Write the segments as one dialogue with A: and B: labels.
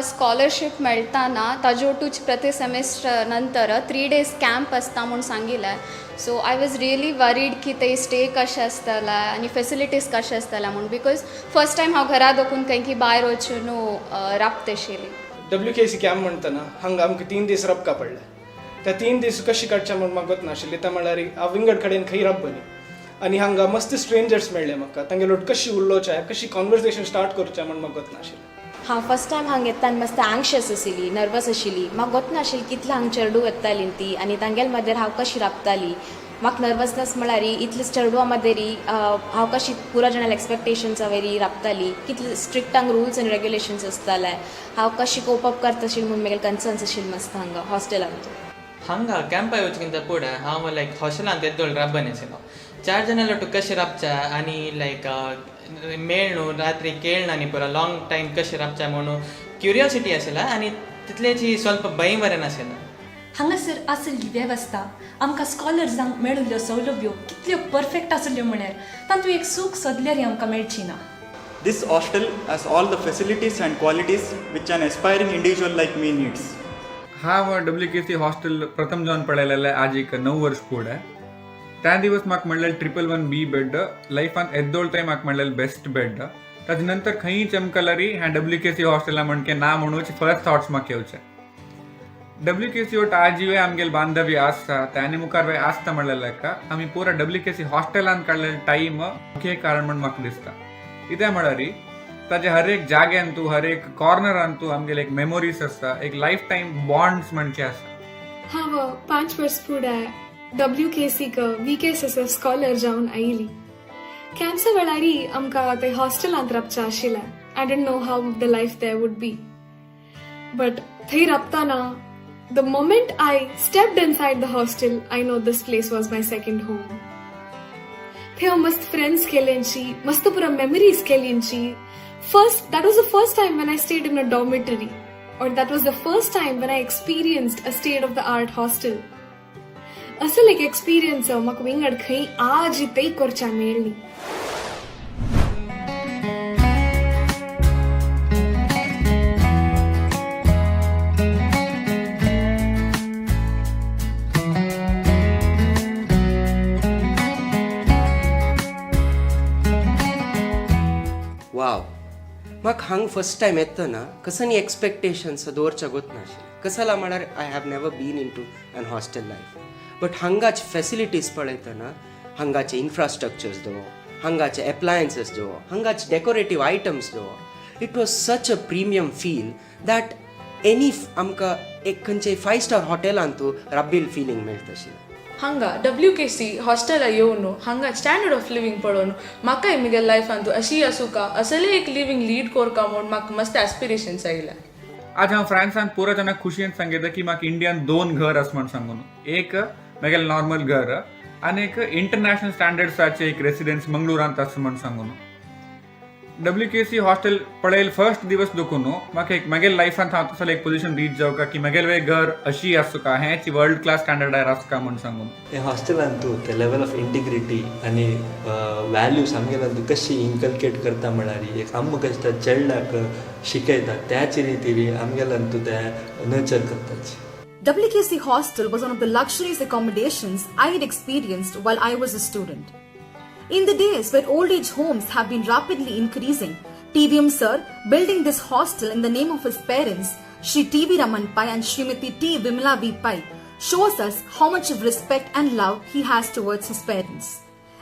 A: Scholarship मेळटाना ताजे ओटूच प्रति semester नंतर 3 डेज कॅम्प आसता म्हूण सांगिल्लें. So I was really worried की ते स्टे कशें आसतलें आनी फेसिलिटीज कशें आसतलें म्हूण, because first time हांव घरा दोकून खंय की भायर वचून राबता आशिल्ली.
B: डब्ल्यू के सी कॅम्प म्हणटना हांगा आमकां 3 दीस रबका पडले. त्या 3 दीस कशी काडचे म्हूण म्हाका गोत नाशिल्ली. त्या म्हणल्यार हांव विंगड कडेन खंय राबनी आनी हांगा मस्त स्ट्रेंजर्स मेळ्ळे म्हाका. तांगे लोट कशी उलोवचें, कशी कॉन्वर्सेशन स्टार्ट करचें म्हूण म्हाका गोत नाशिल्लें.
C: हांव फर्स्ट टायम हांगा येता मस्त अँक्शियस आशिल्ली, नर्वस आशिल्ली. म्हाका गोत नाशिल्ली कितले हांगा चेडूं येतालीं ती आनी तांगेले मदेर हांव कशी राबताली. म्हाका नर्वसनेस म्हळ्यार इतले चेडवां मदेरी हांव कशी पुरा जाणां एक्सपेक्टेशन्सा वयरी राबताली, कितले स्ट्रिक्ट हांगा रुल्स आनी रेग्युलेशन्स आसताले, हांव कशी कोप अप करता आशिल्ली म्हूण म्हागे कन्सर्न्स आशिल्ले मस्त हांगा हॉस्टेलांत.
D: हांगा कॅम्पा वचून पुढे हांव लायक हॉस्टेलांत येदोळ राबन आशिल्लो. चार जाणां लोटू कशें राबच्या आनी लायक मेळ न्हू रात्री केळना न्ही, पुरो लॉंग टायम कशें राबच्या म्हणून क्युरियोसिटी आशिल्ला आनी तितलेची स्वल्प भंय बरें नाशिल्ला.
E: हांगासर आसली वेवस्था, आमकां स्कॉलर्सांक मेळिल्ल्यो सौलभ्यो कितल्यो परफेक्ट आसल्यो म्हळ्यार तातूंत एक सूख सोदल्यार आमकां मेळची ना.
F: This hostel has all the facilities and qualities which an aspiring individual like me needs.
G: हांव डब्ल्यू के सी हॉस्टेल प्रथम जावन पळयलेलें आज एक 9 वर्स फुडें. त्या दिवस म्हाका म्हणलें 111 बी बेड लायफान येदोळ म्हाका म्हणलें बेस्ट बेड. ताजे नंतर खंयी चमकलरी ह्या डब्ल्यू के सी हॉस्टेला म्हणके ना म्हणूच फर्स्ट थॉट्स म्हाका येवचे. डब्ल्यू के सी ओट आजीवे आमगेले बांधव्य आसता त्यानी मुखार वे आसता म्हणलें आमी पुरा डब्ल्यू के सी हॉस्टेलान काडलेले टायम मुख्य कारण म्हण म्हाका दिसता. कितें म्हळ्यार ताजे हर एक जाग्यान तूं, हर एक कॉर्नरान तूं आमगेले एक मेमोरीज आसता, एक लायफ टायम बॉन्ड्स म्हणचे आसा.
H: हांव 5 वर्स फुडें डब्ल्यू के सीक V K S S F scholar जावन आयली. कॅम्पसा वेळारी आमकां ते हॉस्टेलांत राबचें आशिल्लें. I didn't know how the life there would be, but थंय राबताना the moment I stepped inside the hostel, I know this place was my second home. थंय हांव मस्त friends केल्यांची, मस्त पुरा memories केल्यांची. First that was the first time when I stayed in a dormitory, or that was the first time when I experienced a state of the art hostel. असल एक experience म्हाका विंगड खंय आज तेय करच्या मेळ्ळी.
I: वाव, म्हाका हांगा फर्स्ट टायम येतना कसनी एक्सपेक्टेशन्स दवरच्या गोत नाशिल्लें. कसला म्हळ्यार I have never been into an hostel life, but हांगाचे फॅसिलिटीज पळयतना, हांगाचे इन्फ्रास्ट्रक्चर्स दवो, हांगाचे एप्लायन्सीस दवो, हांगाचे डेकोरेटीव आयटम्स दवो, it was such a premium feel that any आमकां एक खंयचे फायव स्टार हॉटेलांतू राबिल फिलींग मेळटा आशिल्लें.
J: हांगा डब्ल्यू के सी हॉस्टेला येवन हांगा स्टँडर्ड ऑफ लिवींग पळोवन म्हाकाय म्हगे लायफांतू अशी आसूका, असले एक लिवींग लीड कोरका म्हूण म्हाका मस्त एस्पिरेशन्स आयल्या.
G: आज हांव फ्रांसान पुरो जाणां खुशयेन सांगता की म्हाका इंडियान दोन घर आसा म्हण सांगून. एक म्हागेलें नॉर्मल घर आनी एक इंटरनॅशनल स्टँडर्ड्साचे एक रेसिडेन्स मंगळुरांत आसा म्हण सांगून. डब्ल्यू के सी हॉस्टेल पळयल फर्स्ट दिवस दुखून म्हाका एक म्हागेले लायफांत हांव तसो एक पोझिशन रीच जावका की म्हागेलें घर अशी आसूका, हेंच वर्ल्ड क्लास स्टँडर्डार आसका म्हण सांगून.
K: हे हॉस्टेलांतू ते लेवल ऑफ इंटिग्रिटी आनी व्हॅल्यूज आमगेल्यांतू कशी इन्कल्केट करता म्हळ्यार एक आमकां कशें त्या चेडल्याक शिकयता त्याच रितीरी आमगेल्यांतू ते nurture करताची.
L: WKC Hostel was one of the luxurious accommodations I had experienced while I was a student. In the days where old age homes have been rapidly increasing, TVM sir building this hostel in the name of his parents, Shri T.V. Raman Pai and Srimati T. Vimala V. Pai, shows us how much of respect and love he has towards his parents.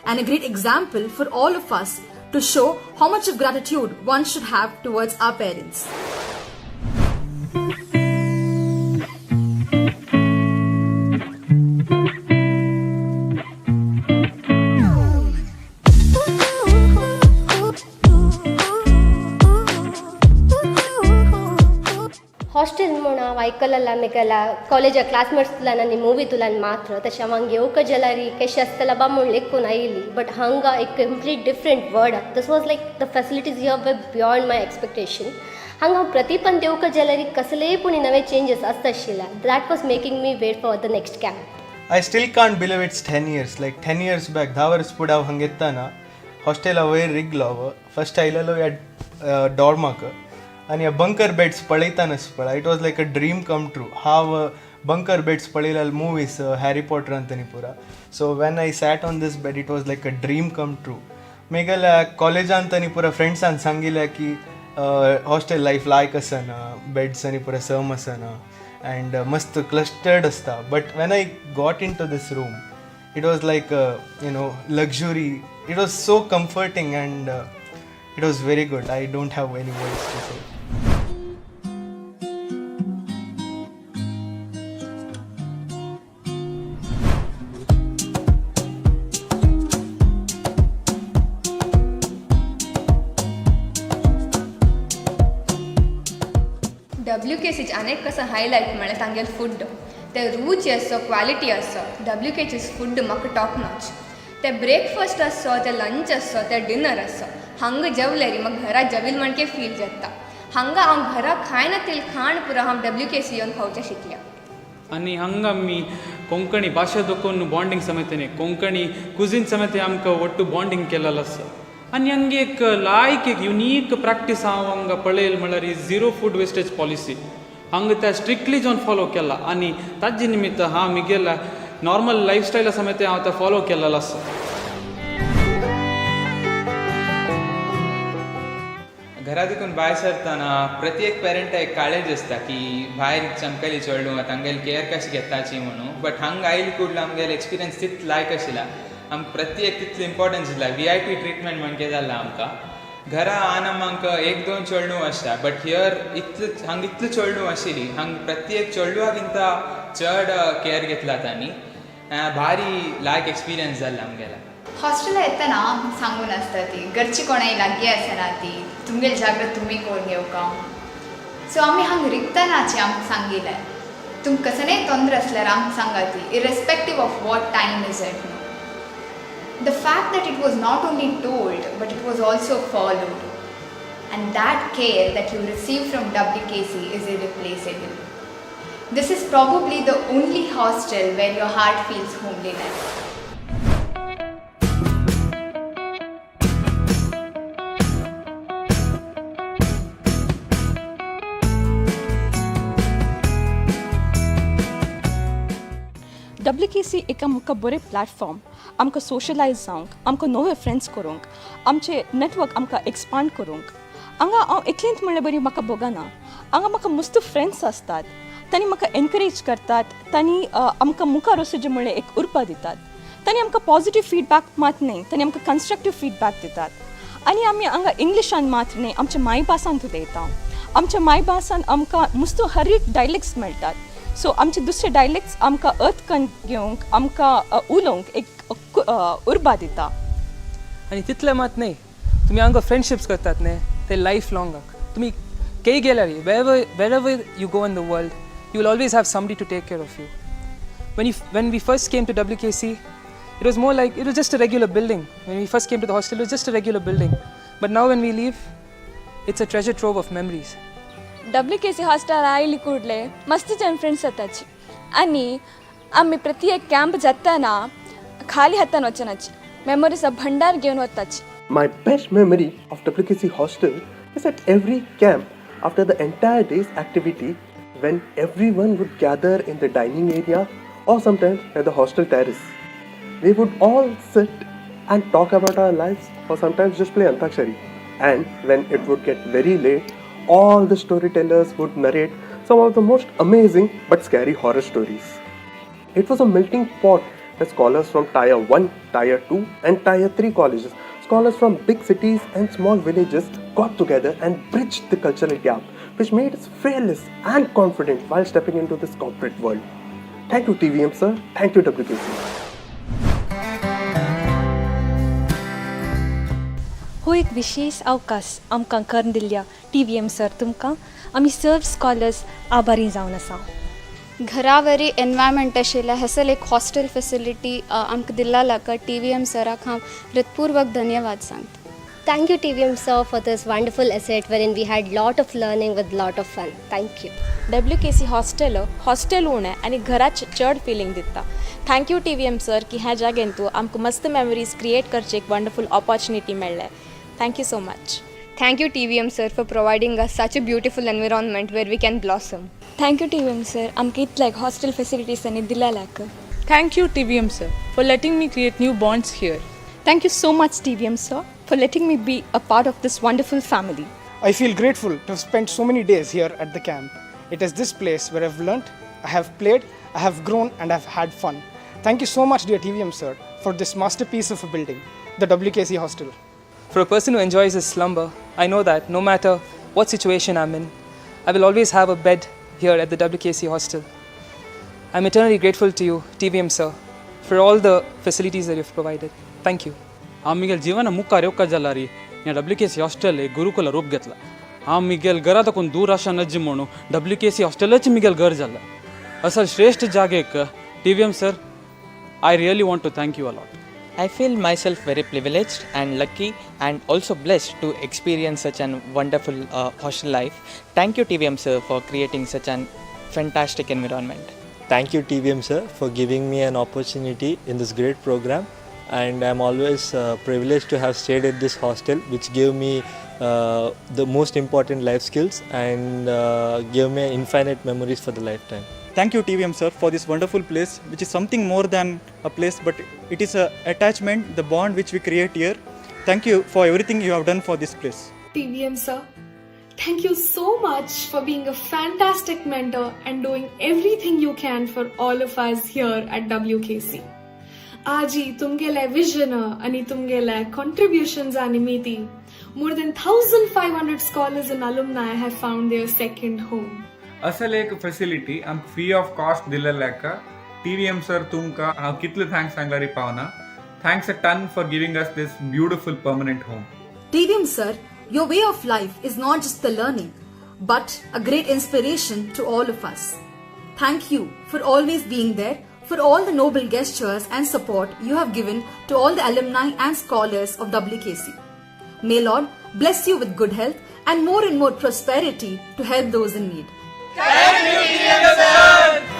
L: And a great example for all of us to show how much of gratitude one should have towards our parents.
M: Hostel म्हूण हांव आयकलेला मेगेल्या कॉलेजा classmates तुल्यान आनी movie तुल्यान मात्र. तशें हांव हांगा येवंक जाल्यार कशें आसतलें बा म्हूण लेखून आयली, बट हांगा एक complete different world. This was like the facilities here were beyond my expectation. हांगा हांव प्रतिपन येवंक जाल्यार कसलेय पूण नवे चेंजीस आसता आशिल्ले that was making me wait for the next camp.
N: I still can't believe it's 10 years. Like 10 years back, 10 वर्स फुडें हांव हांगा येतना हॉस्टेला वयर रिगलो. हांव फर्स्ट आयलेलो ह्या डॉर्माक. आनी बंकर बेड्स पळयतानच पळय, it was like a dream come true. हांव बंकर बेड्स पळयलेले मुवीस हॅरी पॉटरान तनी पुरा. So when I sat on this bed, it was like a dream come true. मेगेल्या कॉलेजान तनी पुरा फ्रेंड्सान सांगिल्लें की हॉस्टेल लायफ लायक आसना, बेड्स आनी पुरा सम आसना अँड मस्त क्लस्टर्ड आसता, but when I got into this room, it was like luxury. It was so comforting and it was very good. I don't have any words to say.
O: W K सीचे आनी एक कसो highlight म्हळ्यार तांगेलो food. ते रुची आसो, quality आसो, W K sea food म्हाका टॉप नॉच. ते ब्रेकफास्ट आसो, ते लंच आसो, ते डिनर आसो, हांगा जेवल्यार म्हाका घरा जेविल म्हणके फील जाता. हांगा हांव घरा खायना तितलें खाण पुरो हांव डब्ल्यू के सी येवन खावचें शिकल्या.
P: आनी हांगा आमी कोंकणी भाशा दखून बॉन्डींग समेत, कोंकणी कुजीन समेत आमकां ಒಟ್ಟು बॉन्डींग केलेलो आसा. आनी हांगा एक लायक एक युनीक प्रॅक्टीस हांव हांगा पळयल म्हळ्यार झिरो फूड वेस्टेज पॉलिसी. हांगा त्या स्ट्रिक्टली जावन फॉलो केला आनी ताजे निमित्त हांव म्हगेल्या नॉर्मल लायफ स्टायला समेत हांव तें फॉलो केलेलो आसा.
Q: घरा देखून भायर सरतना प्रत्येक पेरंटा एक काळेज आसता की भायर आमकां चेडूं तांगेली केअर कशी घेताची म्हणून, बट हांगा आयले कुडले आमगेले एक्सपिरियन्स तितलो लायक आशिल्ला. आमकां प्रत्येक तितलो इम्पोर्टन्स दिला, व्हीआयपी ट्रिटमेंट म्हणजे जाला. आमकां घरा आन आमकां एक दोन चेडूं आसता, बट here इतलो हांगा इतलो चेडूं आशिल्ली, हांगा प्रत्येक चेडवागिंता चड केअर घेतला तांणी. भारी लायक एक्सपिरियन्स जाला आमगेला.
O: हॉस्टेला येतना आमकां सांगून आसता ती घरची कोणाय लागीं आसना, ती तुमगेली जाग्रत तुमी करून घेवका. सो आमी हांगा रिगतनाची आमकां सांगिल्लें, तुमकां कसलेंय तोंदर आसल्यार आमकां सांगा ती, irrespective of what time is it. No, the fact that it was not only told but it was also followed, and that care that you receive from WKC is irreplaceable. This is probably the only hostel where your heart feels homeliness.
E: WKC एक आमकां बरें platform आमकां सोशलायज जावंक, आमकां नवे friends करूंक, आमचे network आमकां एक्सपांड करूंक. हांगा हांव एकलेंत म्हणल्यार बरी म्हाका भोगना. हांगा म्हाका मस्त फ्रेंड्स आसतात, तांणी म्हाका एनकरेज करतात, तांणी आमकां मुखार वचचें म्हणल्यार एक उर्बा दितात. तांणी आमकां पॉजिटीव फिडबॅक मात न्हय, तांणी आमकां कन्स्ट्रक्टीव फिडबॅक दितात. आनी आमी हांगा इंग्लिशान मात्र न्हय, आमच्या मायभासान उलयता. आमच्या मायभासान आमकां मस्त हर एक डायलेक्ट्स मेळटात. सो आमचे दुसरे डायलेक्ट्स आमकां अर्थ कन्न घेवंक, आमकां उलोवंक एक उर्बा दिता.
R: आनी तितलें मात न्हय, तुमी हांगा फ्रेंडशिप्स करतात न्हय, ते लायफ लॉंगाक. तुमी खंय गेल्यार, wherever you go in the world, you will always have somebody to take care of you. When we first came to WKC, it was more like it was just a regular building. When we first came to the hostel, it was just a regular building. But now when we leave, it's a treasure trove of memories.
A: WKC hostel आयली ಕೂಡಲೇ ಮಸ್ತ್ ಜನ friends जाताची आनी आमी प्रति एक camp जाताना खाली हातान वचनाची, मेमोरीज भंडार घेवन वताची.
S: My best memory of WKC hostel is at every camp after the entire day's activity, when everyone would gather in the dining area or sometimes at the hostel terrace. We would all sit and talk about our lives or sometimes just play Antakshari. And when it would get very late, all the storytellers would narrate some of the most amazing but scary horror stories. It was a melting pot where scholars from Tier 1, Tier 2, and Tier 3 colleges, scholars from big cities and small villages got together and bridged the cultural gap, which made us fearless and confident while stepping into this corporate world. Thank you, TVM sir. Thank you, WKC.
E: हो एक विशेष अवकाश आमकां करून दिल्ल्या टीव्हीएम sir, तुमकां आमी सर्व स्कॉलर्स आभारी जावन आसा.
A: घरावरी एनवायरमेंट आशिल्लें हेसल एक हॉस्टेल फेसिलिटी आमकां दिल्ला लाका टीव्हीएम सराक हांव हृतपूर्वक धन्यवाद सांगता.
M: Thank you, TVM sir, for this wonderful asset wherein we had lot of learning with lot of fun. Thank you.
C: WKC hostel hostel उणें आनी घराच चड फिलींग दिता. Thank you TVM sir की ह्या जाग्यान तूं आमकां मस्त मेमरीज क्रिएट करचे एक वंडरफूल ऑपॉर्च्युनिटी मेळ्ळें. Thank you so much.
O: Thank you TVM sir for providing us such a beautiful environment where we can blossom.
T: Thank you TVM sir आमकां इतल्याक hostel facilities आनी दिलेल्याक.
J: Thank you TVM sir for letting me create new bonds here.
E: Thank you so much TVM sir for letting me be a part of this wonderful family.
B: I feel grateful to have spent so many days here at the camp. It is this place where I've learnt, I have played, I have grown and I've had fun. Thank you so much, dear TVM sir, for this masterpiece of a building, the WKC Hostel.
R: For a person who enjoys his slumber, I know that no matter what situation I'm in, I will always have a bed here at the WKC hostel. I'm eternally grateful to you, TVM sir, for all the facilities that you've provided. Thank you.
P: हांव Miguel जिवना मुखार येवका जाल्यार ह्या W K C hostel एक गुरुकुला रूप घेतला. हांव Miguel घरा ताकून दूर आसा नज्ज म्हणून डब्ल्यू के सी हॉस्टेलच मिगेल घर जाला. असल श्रेश्ठ जागेक TVM sir, I really want to thank you a lot.
D: I feel myself very privileged and lucky and also blessed to experience such an wonderful hostel life. Thank you TVM sir for creating such an fantastic environment.
K: Thank you TVM sir for giving me an opportunity in this great program, and I'm always privileged to have stayed at this hostel, which gave me the most important life skills and gave me infinite memories for the lifetime.
F: Thank you TVM sir for this wonderful place, which is something more than a place, but it is a attachment, the bond which we create here. Thank you for everything you have done for this place.
H: TVM sir, thank you so much for being a fantastic mentor and doing everything you can for all of us here at WKC. आजी तुमगेले vision आणि तुमगेले contributions निमित्ती more than 1,500 scholars and alumni have found their second home.
G: असल एक facility आमकां free of cost दिलेल्याक TVM sir तुमकां हांव कितले thanks सांगल्यार पावना. Thanks a ton for giving us this beautiful permanent home.
L: TVM sir, your way of life is not just the learning, but a great inspiration to all of us. Thank you for always being there, for all the noble gestures and support you have given to all the alumni and scholars of WKC. May Lord bless you with good health and more prosperity to help those in need.
Q: Thank you, TVM sir!